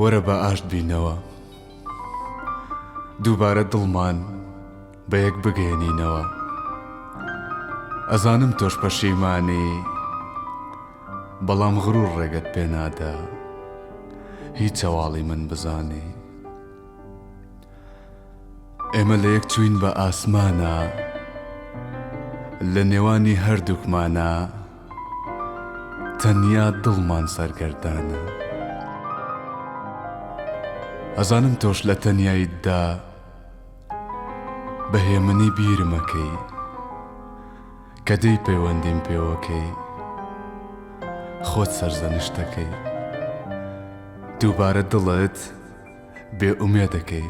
وەرە با ئاشت بینەوە. دووبارە دڵمان بە یەک بگەیەنینەوە. ئەزانم تۆش پەشیمانی بەڵام غرور ڕێگەت پێ نادا هیچ هەواڵی من بزانی. ئێمە لە یەک چووین بە ئاسمانا لە نێوانی هەردووکمانا تەنیا دڵمان سەرگەردانە. ئەزانم تۆش لە تەنیاییتدا بە هێمنی بیرمەکەی کە دێی پەیوەندیم پێوەکەی خۆت سەرزەنشتەکەی دووبارە دڵت بێ ئومێدەکەی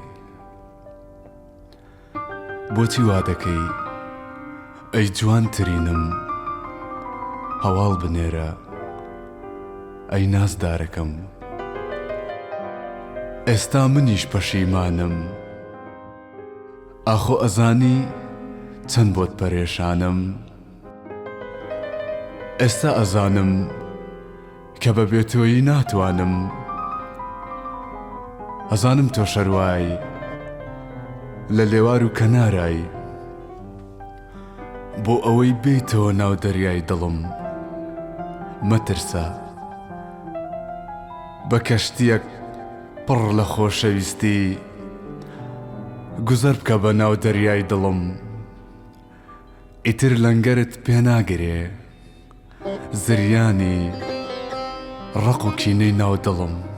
بۆچی وا دەکەی ئەی جوانترینم هەواڵ بنێرە ئەی نازدارەکەم ئێستا منیش پەشیمانم ئاخۆ ئەزانی چەند بۆت پەرێشانم ئێستا ئەزانم کە بە بێ تۆیی ناتوانم ئەزانم تۆ شەروای لە لێوار و کەنارای بۆ ئەوەی بێیتەوە ناو دەریای دڵم مەترسە بە کەشتیەک پڕ لە خۆشەویستی گوزەر بکە بە ناو دەریای دڵم ئیتر لەنگەرت پێ ناگرێ زریانی ڕق و کینەی ناو دڵم.